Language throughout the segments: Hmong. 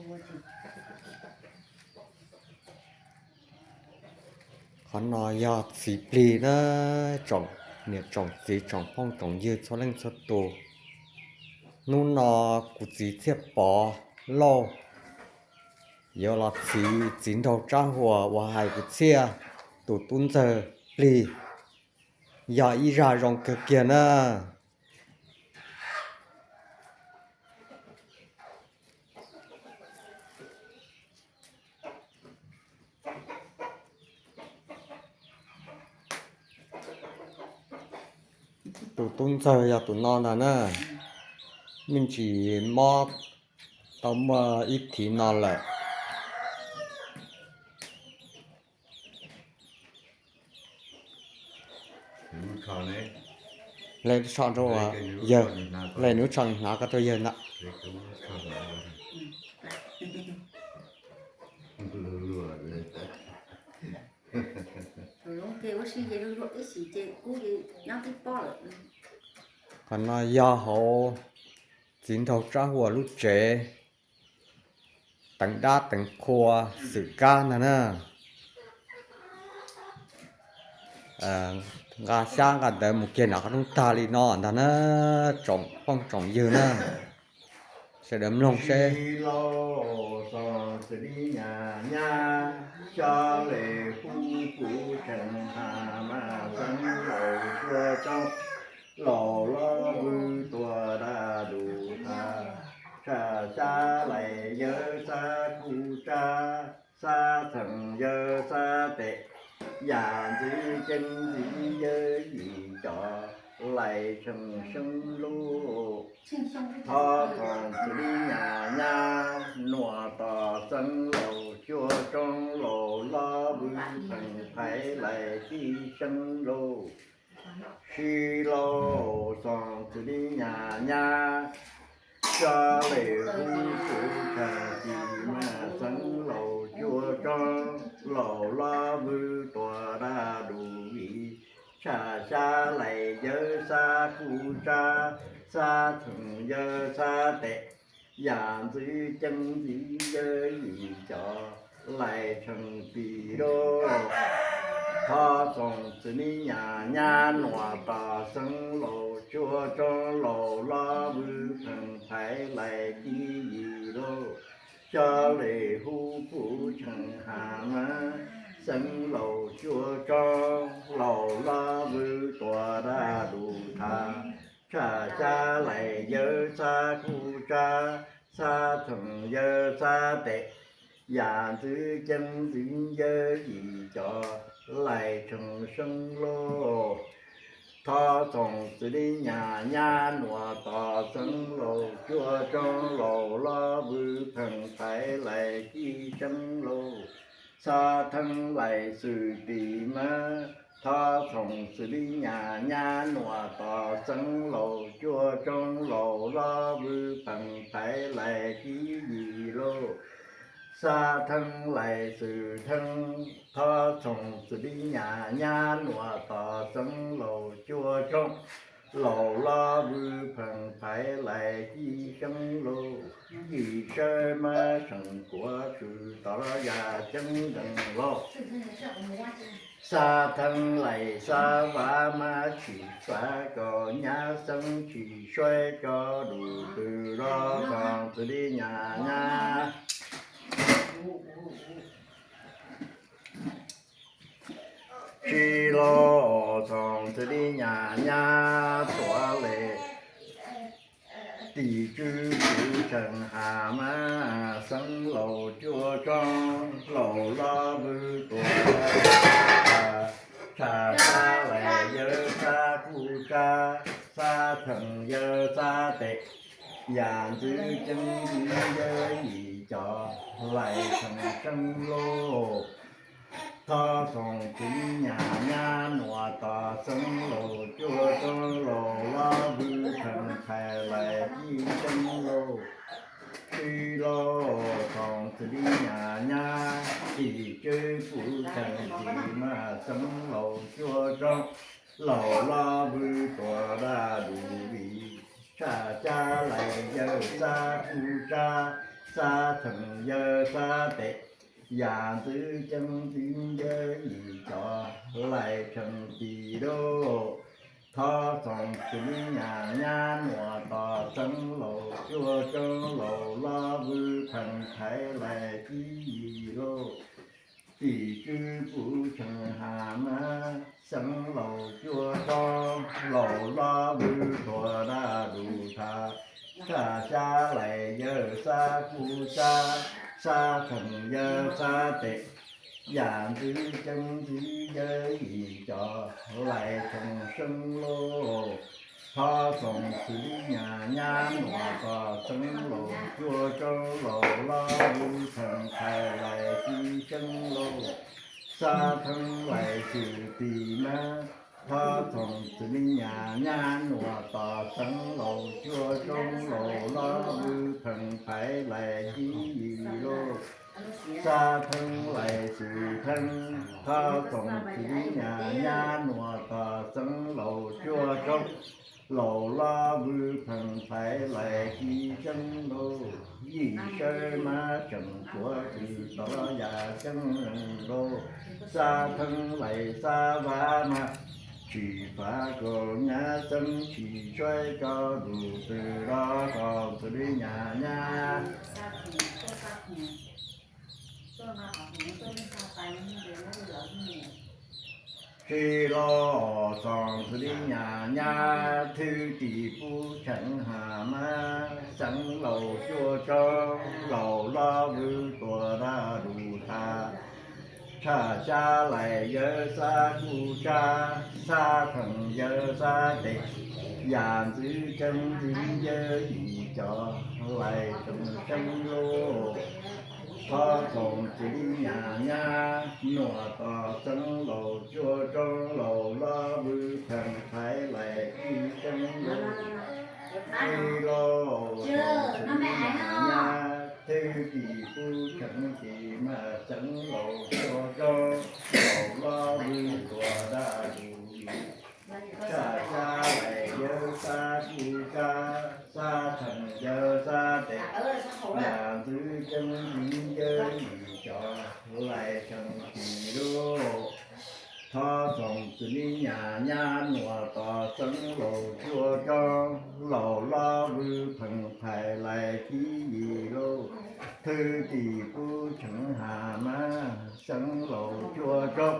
Qhov no yog txiv plig na, tsoom niam tsoom txiv tsoom phooj tsoom ywg txhua leej txhua tus. Hnub no kuv txiv Txhiaj Pov Lauj yuav los txhiv txiv nraug Tsab Huas uas hais kuv Txhiaj tus tub ntxawg plig, yog ib zaj zoo kawg kiag na. Tus tub ntxawg yog tus no ntag na, me ntsis mob tau muaj ib thiv no lawm. Hle, hle nws lub tsho hnav koj rau yawg ntag. Qhov no yog hauv txiv nraug Tsab Huas lub tsev teev dab teev qhua xwm kab ntag na. Nqa xyab nqa ntawv mus kiag nram qab roob tag li no ntag na, tsoom phooj tsoom ywg na. Sawv daws mloog seb. Lauj, xoom xws li nyas nyab, xyov lawm hub puv tseem has mas xeeb laus cuab tsoob, laus lob vwm tuam daj dum tag, tshaj xyab laim yawg xab kuj tsab, xab txheem yawg xab tes, yam ntxwv ceeb ntxiv yawg yim cov, laim tsheej xeeb lauj. Thov xoom xws li nyas nyab, nuam tos xeeb laus cuab tsoob, laus lob vwm pheej phaiv laim tib xeeb lauj. Sib lauj, xoom xws li nyas nyab, xyov lawm hub puv tseem has mas xeeb laus cuab tsoob, laus lob vwm tuam daj dum vim, tshaj xyab laim yawg xab kuj tsab, xab txheem yawg xab tes, yam ntxwv ceeb ntxiv yawg yim cov, laim tsheej pim lauj. Thov xoom xws li nyas nyab, nuam tos xeeb laus cuab tsoob, laus lob vwm pheej phaiv laim tib yim lauj. Xyov lawm hub puv tseem has mas xeeb laus cuab tsoob, laus lob vwm tuam daj dum tag, tshaj xyab laim yawg xab kuj tsab, xab txheem yawg xab tes, yam ntxwv ceeb ntxiv yawg yim cov, laim tsheej xeeb lauj. Thov xoom xws li nyas nyab, nuam tos xeeb laus cuab tsoob, laus lob vwm pheej phaiv laim tib xeeb lauj. Xab theeb laim xwm tim mas, thov xoom xws li nyas nyab, nuam tos xeeb laus cuab tsoob, laus lob vwm pheej phaiv laim tib yim lauj. Xab theeb laim xwm theeb, thov xoom xws li nyas nyab, nuam tos xeeb laus cuab tsoob, laus lob vwm pheej phaiv laim tib xeeb lauj. Yim sawb mas seem kuav swm tod los yam ceeb ntees lauj. Xab theeb laim xab vav mas tsis xav kom nyab xeeb, tsis suav cov dum twm los xoom xws li nyas nyab. Sib lauj, xoom xws li nyas nyab, tuav lawm tim tswv puv tseem has mas xeeb laus cuab tsoob, laus lob vwm tuam, tshaj xyab laim yawg xab kuj tsab, xab txheem yawg xab tes, yam ntxwv ceeb ntxiv yawg yim cov, laim tsheej xeeb lauj. Thov xoom xws li nyas nyab, nuam tos xeeb laus cuab tsoob, laus lob vwm pheej phaiv laim tib xeeb lauj. Sib lauj, xoom xws li nyas nyab, tim tswv puv tseem tim mas xeeb laus cuab tsoob, laus lob vwm tuam daj dum vim, tshaj xyab laim yawg xab kuj tsab, xab theem yawg xab tes, yam ntxwv ceeb ntxwv yawg yim cov, lais tshee tis lauj. Thov xoom xws li nyas nyab nuam tos xeeb laus cuaj coob, laus lob vwj pheem thaiv lais kib yim lauj. Tim tswv puv tshee has mab, xeeb laus cuaj coob, laus lob vwj tuag daj lus thav, tshaj xyab lais yawg xab kuj sab, xab theem yawg xab tes, yam ntxwv ceeb ntxwv yawg yim cov, lais tshee seeb lauj. Thov xoom xws li nyas nyab nuam tos xeeb laus cuaj coob, laus lob vwj pheem thaiv lais kib seeb lauj. Xab theeb lais xws tis mab, thov xoom xws li nyas nyab nuam tos xeeb laus cuaj coob, laus lob vwj pheem thaiv lais kib yim lauj. Xab theeb lais xws theeb, thov xoom xws li nyas nyab nuam tos xeeb laus cuaj coob, laus lob vwj pheem thaiv lais kib seeb lauj. Yim sawb mab tseem kuav kws tov yam ceeb lauj. Xab theeb lais xab vav mab, tsis fav kaus nyab xeeb tsis suaib koj lus twg los xoom xws li nyas nyab. Sib lauj, xoom xws li nyas nyab, thwj tim puv tshee has mab, xeeb laus cuaj coob, laus lob vwj tuag daj lus thav, tshaj xyab lais yawg xab kuj sab, xab theem yawg xab tes, yam ntxwv ceeb ntxwv yawg yim cov, lais tshee seeb lauj. Thov xoom xws li nyas nyab nuam tos xeeb laus cuaj coob, laus lob vwj pheem thaiv lais kib seeb lauj. Sib lauj, xoom xws li nyas nyab, thwj tim puv tshee tis mab, xeeb laus cuaj coob, laus lob vwj tuag daj lus thav, tshaj xyab lais yawg xab kuj sab, xab theem yawg xab tes, yam ntxwv ceeb ntxwv yawg yim cov, lais tshee tis lauj. Thov xoom xws li nyas nyab nuam tos xeeb laus cuaj coob, laus lob vwj pheem thaiv lais kib yim lauj. Thwj tim puv tshee has mab, xeeb laus cuaj coob,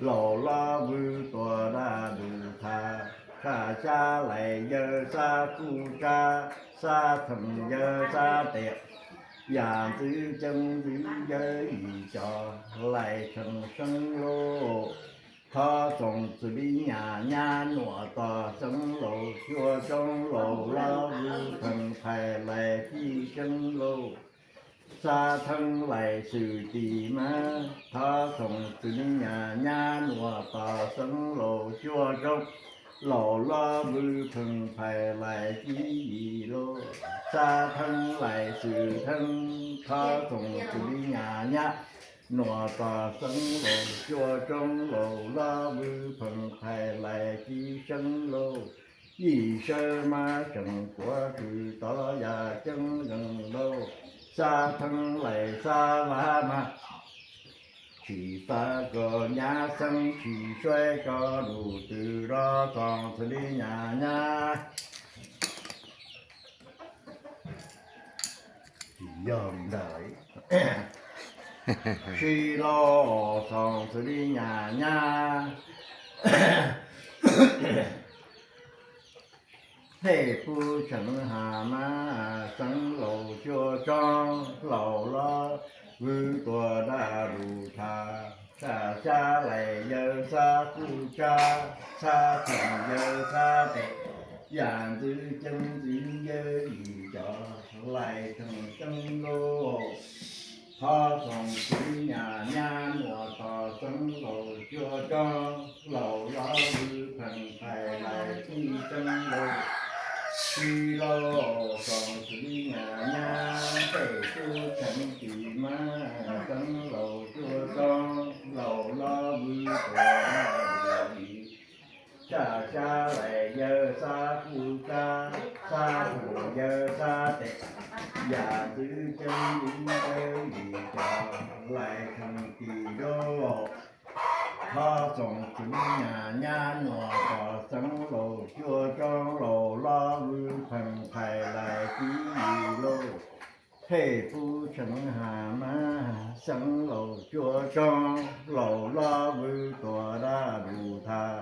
laus lob vwj tuag daj lus thav, tshaj xyab lais yawg xab kuj sab, xab theem yawg xab tes, yam ntxwv ceeb ntxwv yawg yim cov, lais tshee seeb lauj. Thov xoom xws li nyas nyab nuam tos xeeb laus cuaj coob, laus lob vwj pheem thaiv lais kib seeb lauj. Xab theeb lais xws tis mab, thov xoom xws li nyas nyab nuam tos xeeb laus cuaj coob, laus lob vwj pheem thaiv lais kib yim lauj. Xab theeb lais xws theeb, thov xoom xws li nyas nyab nuam tos xeeb laus cuaj coob, laus lob vwj pheem thaiv lais kib seeb lauj. Yim sawb mab tseem kuav kws tov yam ceeb zeeg lauj. Xab theeb lais xab vav mab, tsis fav kaus nyab xeeb tsis suaib koj lus twg los xoom xws li nyas nyab. Tsis yog li ntawd. Sib lauj, xoom xws li nyas nyab, thwj puv tshee has mab, xeeb laus cuaj coob, laus lob vwj tuag daj lus thav, tshaj xyab lais yawg xab kuj sab, xab theem yawg xab tes, yam ntxwv ceeb ntxwv yawg yim cov, lais tshee seeb lauj. Thov xoom xws li nyas nyab nuam tos xeeb laus cuaj coob, laus lob vwj pheem thaiv lais kib seeb lauj. Sib lauj, xoom xws li nyas nyab, thwj puv tshee tis mab, xeeb laus cuaj coob, laus lob vwj tuag daj lus thav, tshaj xyab lais yawg xab kuj sab, xab theem yawg xab tes, yam ntxwv ceeb ntxwv yim cov lais cheem tim lauj. Thov txoos txwv nyas nyab nuam tos xeev laus cuaj roob laus lob vwj pheej phais lais tib yim lauj. Thej pub tseev has mab xeev laus cuaj roob laus lob vwj tuam dab lus thaj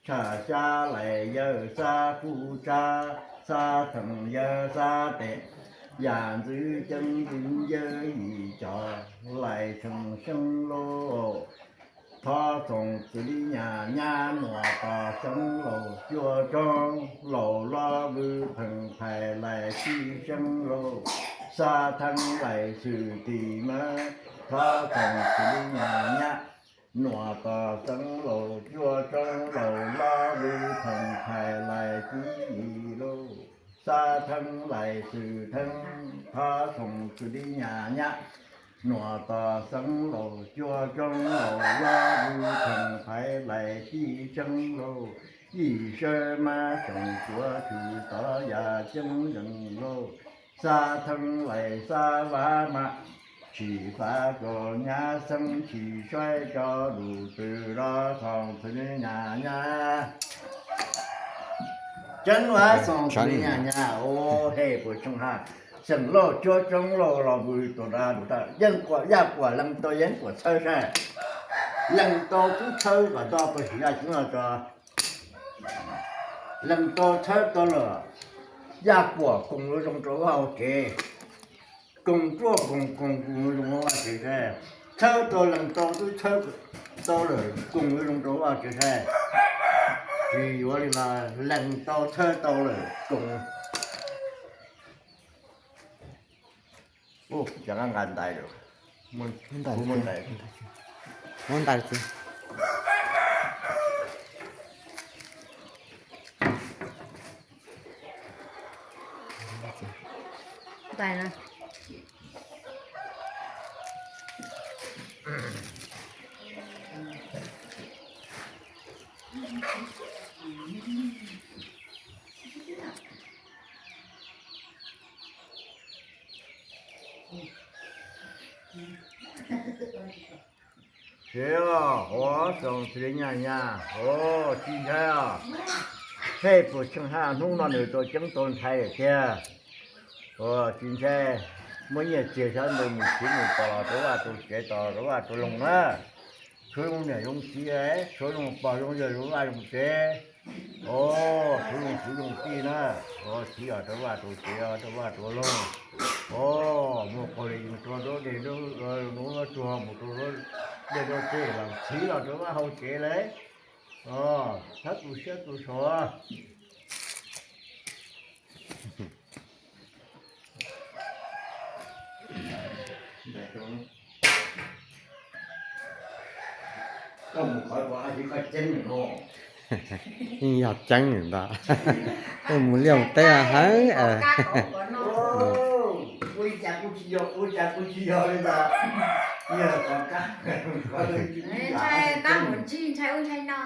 tshaj xyab lais yawg xab kuj tsab xab theem yawg xab tes yam ntxwv ceeb ntxwv yawg yim cov lais cheem xeev lauj. Thov txoos txwv nyas nyab nuam tos xeev laus cuaj roob laus lob vwj pheej phais lais tib xeev lauj. Xab theeb lais xwm tim mab thov txoos txwv nyas nyab nuam tos xeev laus cuaj roob laus lob vwj pheej phais lais tib yim lauj. Xab theeb lais xwm theeb thov txoos txwv nyas nyab nuam tos xeev laus cuaj roob laus lob vwj pheej phais lais tib xeev lauj. Yim sawb mab tseem tuav tshwm tod yam ceeb zees lauj. Xab theeb lais xab vab mab tsis fav kom nyab xeeb tsis saib cov lus twg los txoos txwv nyas nyab. Ceeb ua txoos txwv nyas nyab os, hej puas tseeb haj. Xeem lauj cuaj roob lauj los vwj tuam dab lus thaj yeej kuam yaj kuam lees tau yeeb kuam txhawb saib. Lees tau tub txhawb kom tau pes sim yaj ceeb los tso. Lees tau txhawb tau lawm, yaj kuam koos zoo rau vaj hauv tsev. Koos ruaj koos koos koos zoo vaj tsev saib. Txhawb tau lees tau tub txhawb tau lawm koos zoo rau vaj tsev saib. Tsis yuav li mas lees tau txhawb tau lawm koos. Ub, cov nqa ntais lawm. Muab ntais, muab ntais. Ntais na. Siv os, hov xoom txwv nyas nyas, os, tsis ntshai os. Thej puas tsheej haj hnub no nws tau ceeb tau ntshai lawm tiag. Ua tsis ntshai, muab nyiaj txiag xyab ntawd mus siv mus tos rau vaj rau tsev tos rau vaj rau loog na. Tshuav zoo niam zoo txiv, tshuav zoo pog zoo yawg zoo vaj zoo tsev. Os, tshuav zoo kwv zoo tij na. Os, siv os rau vaj rau tsev os rau vaj rau loog. Os, mus qaug li mus rau zaub dej zaub, mus tsuag mus rau zaub dej zaub teb los siv los rau vaj hauv tsev lauj. Os, thab tu siab tu saud. Yeej yog ceeb ntag. Mus liaj mus teb hawv. Ua li cas kuj tsis yog, ua li cas kuj tsis yog li ntag. Ntshai tab mus ntsib ntshai ub ntshai no.